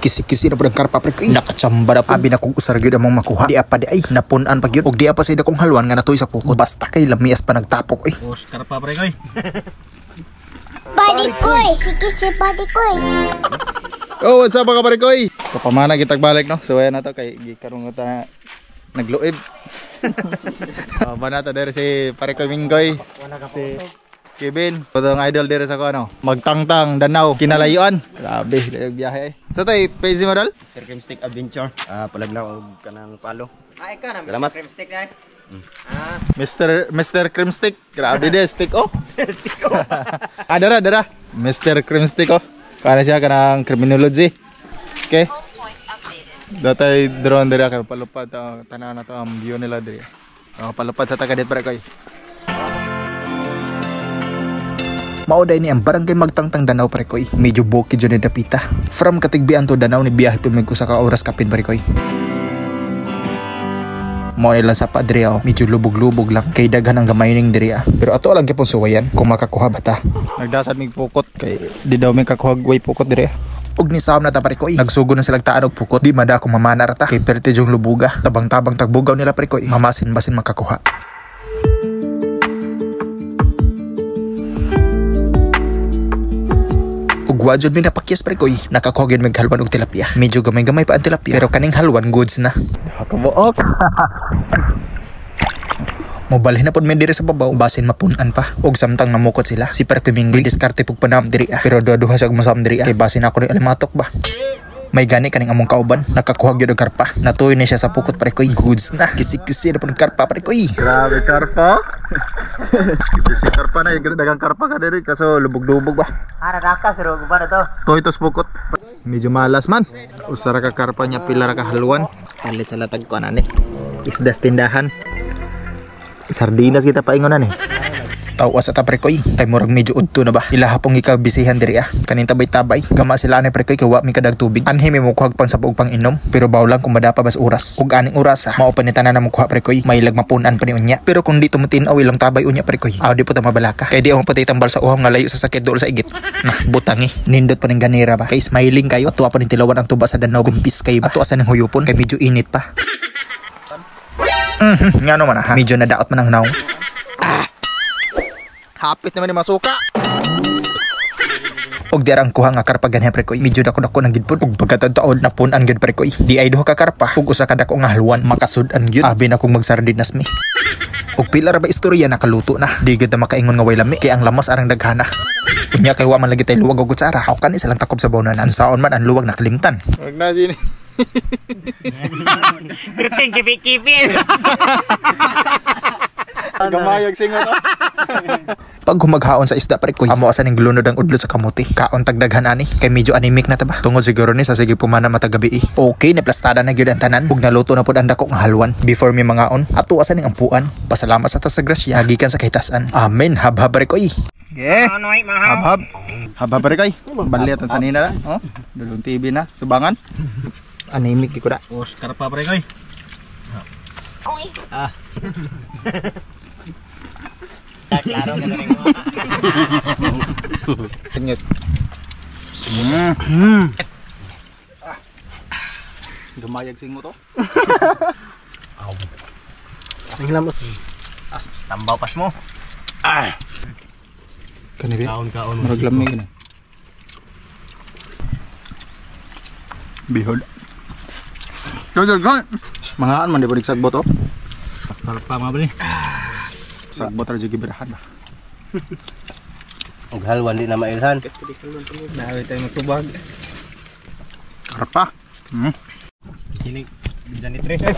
Kisi-kisi na pud ang karpa, pre koy. Nakachamba na pud. Abi na kog usar gyud among makuha. Di pa di ay napun-an pa gyud. Og di pa sa dakong halwan nga natuy sa pukot. Basta kay lamias pa nagtapok oy. Os karpa, pre koy. Parikoy, sige si Parikoy. Oh, what's up mga parikoy? Kapamana kitag balik no. So ayan na to kay gikarong ta nagluib. Banata dere si Parikoy Minggoy. Si Kevin, patong idol dere sa ko ano. Magtangtang Danao, kinalayuan. Grabe, dayog biyahe eh. So tay, busy mo dal? Mr. Cream Stick Adventure. Palag na og kanang palo. Ah, ikaw na, Mr. Salamat. Cream Stick na. Mr. Cream Stick. Grabe de, stick oh. Stick oh. Ah, dara, dara. Mr. Cream Stick oh. Kana siya kanang criminology. Okay. Datay drone dira kay palupad tanaw na to ang view nila diri. Oh, palupad sa taga dit pre koy. Mao day ni ang barangay Magtangtang Danao, pre koy. Medyo bukid jud ni dapita. From Katigbian to Danao ni biyahe pa mig usa ka oras kapin, pre koy. Mao nila sa padre oh. Medyo lubog-lubog lang kay daghan ang gamayning diri ah. Pero ato lang gyapon suwayan kung makakuha ba ta. Nagdasad mig pukot kay di daw mi kakuha way pukot diri. Og ni Sam na ta, pre koy. Nagsugo na silang taan og pukot. Di mada akong mamana ra ta. Kay perte jung lubuga. Tabang-tabang tagbugaw nila, pre koy. Mamasin basin makakuha. Ug wa jud mi napakyas, pre koy. Nakakuha gyud mig halwan og tilapia. Medyo gamay-gamay pa ang tilapia. Pero kaning halwan goods na. Kabuok. Mobalhin na pod mi diri sa babaw, basin mapunan pa. Og samtang namukot sila, si Parkoy Minggoy diskarte pug panam diri ah. Pero duha-duha siya masam diri ah. Kay basin ako ni alimatok ba. May gani kaning among kauban, nakakuha gyud og karpa. Natuoy ni siya sa pukot, pre koy. Goods na. Kisi-kisi na pod karpa, pre koy. Grabe karpa. Kisi karpa na dagang karpa ka diri kaso lubog-lubog ba. Ara daka pero guba na to. Toy tos pukot. Medyo malas man. Usara ka karpa niya pila ra ka halwan. Palit sa latag ko ani. Isdas tindahan. Sardinas kita paingon ani. Tawa sa ta, pre koy. Tay murag medyo udto na ba. Ilaha pong ikabisihan diri ah. Kaning tabay-tabay. Gama sila ani, pre koy, kay wa mi kadag tubig. Anhi mi mokuhag pang sabog pang inom. Pero baw lang kung madapa bas oras. Ug aning oras ah. Mao pa ni tanan na mokuha, pre koy. May mapunan pa ni unya. Pero kung di tumutin-aw ilang tabay unya, pre koy. Aw di po ta mabalaka. Kay di ako patay tambal sa uhaw nga layo sa sakit dool sa igit. Nah, butangi. Nindot pa ning ganira ba. Kay smiling kayo. Tuwa pa ning tilawan ang tuba sa Danao. Gumpis kayo ba. Ato asa ning huyupon. Kay medyo init pa. Ngano man ha. Medyo nadaot man ang naong. Hapit naman ni masuka. Og di ang kuha nga karpa ganhi, pre koy. Medyo dako-dako nang gid pud og pagkataon napun-an gyud, pre koy. Di ay duha ka karpa ug usa ka dako nga halwan makasud-an gyud. Abi na kung magsardinas mi. Og pila ra ba istorya nakaluto na. Di gyud ta makaingon nga way lami kay ang lamas arang daghana. Unya kay wa man lagi tay luwag og kutsara. Aw kani silang takob sa bonan. Ang saon man ang luwag nakalimtan. Wag na din. Perting kipi-kipi. Gamayag singot oh. Pag humaghaon sa isda, pre koy, amo asa ning glunod ang udlo sa kamuti. Kaon tagdaghan ani kay medyo anemic na ta ba. Tungod siguro ni sa sige pumana matag gabi eh. Okay, naplastada na gyud ang tanan ug naluto na pud ang dako nga halwan. Before mi mangaon, ato asa ning ampuan. Pasalamat sa ta sa grasya gikan sa kahitasan. Amen. Habhab, pre koy. Okay. Habhab. Habhab pre koy. Bali atong sanina na. Oh, dulong TV na. Tubangan. Anemic ko da. Os karpa, pre koy. Klaro ka na rin mo. Tingit. Gamayag singot oh. Tambaw pas mo. Kani be? Kaon kaon. Murag lamig na. Bihod. Jojo, go. Mangaan man di ba sagbot oh. Karpa mga bali. Sagbot ra jud gibirahan ba. Og halwan di na mailhan. Nawi tayo magtubag. Karpa. Kinig janitress eh.